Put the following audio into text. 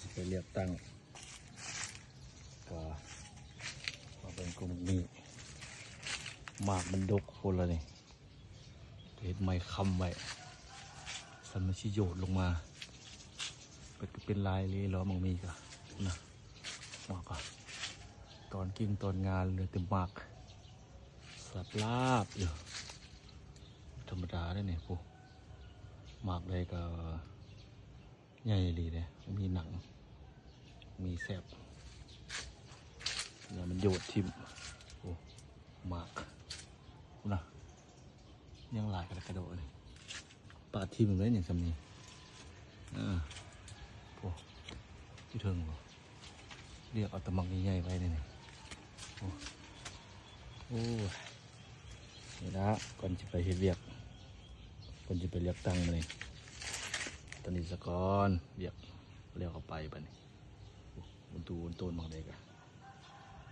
ຊິໄປເລືອກຕັ້ງ ກໍມາເບິ່ງກົງນີ້ ໝາກມັນດົກໂພດລະນີ້ ເຮັດໄມ້ຄ້ຳໄວ້ ຊັ້ນມັນຊິໂຍດລົງມາ ເປັນ ກໍເປັນລາຍເລີຍເນາະ ໝາກມີກໍນະ ໝາກກໍຕອນກິ່ງຕອນງາເຫຼືອແຕ່ໝາກ ສາບລາບຢູ່ ທຳມະດາເດ້ນີ້ ໂອ້ ໝາກໃດກໍ ໃຫຍ່ອີ່ຫຼີເດ້ ມີໜັງ ມີແຊບ ແລ້ວມັນໂຍດຖິ້ມ ໂອ້ ໝາກ ພຸ້ນນະ ຍັງຫຼາຍກະດະກະໂດະນີ້ ປາດຖິ້ມໄດ້ຫຍັງຊ່ຳນີ້ ເອີ ໂອ້ ຢູ່ເທິງບໍ່ ເລືອກເອົາແຕ່ໝາກໃຫຍ່ໆໄວ້ນີ້ ໂອ້ ໂອ້ ນີ້ລະ ກ່ອນຊິໄປເຮັດວຽກ ກ່ອນຊິໄປເລືອກຕັ້ງມື້ນີ້ ຕອນນີ້ສະກ່ອນ ວຽກແລ້ວກໍໄປບັດນີ້ ໂອ້ ໂອ້ ໂຕນໝາກໃດກະ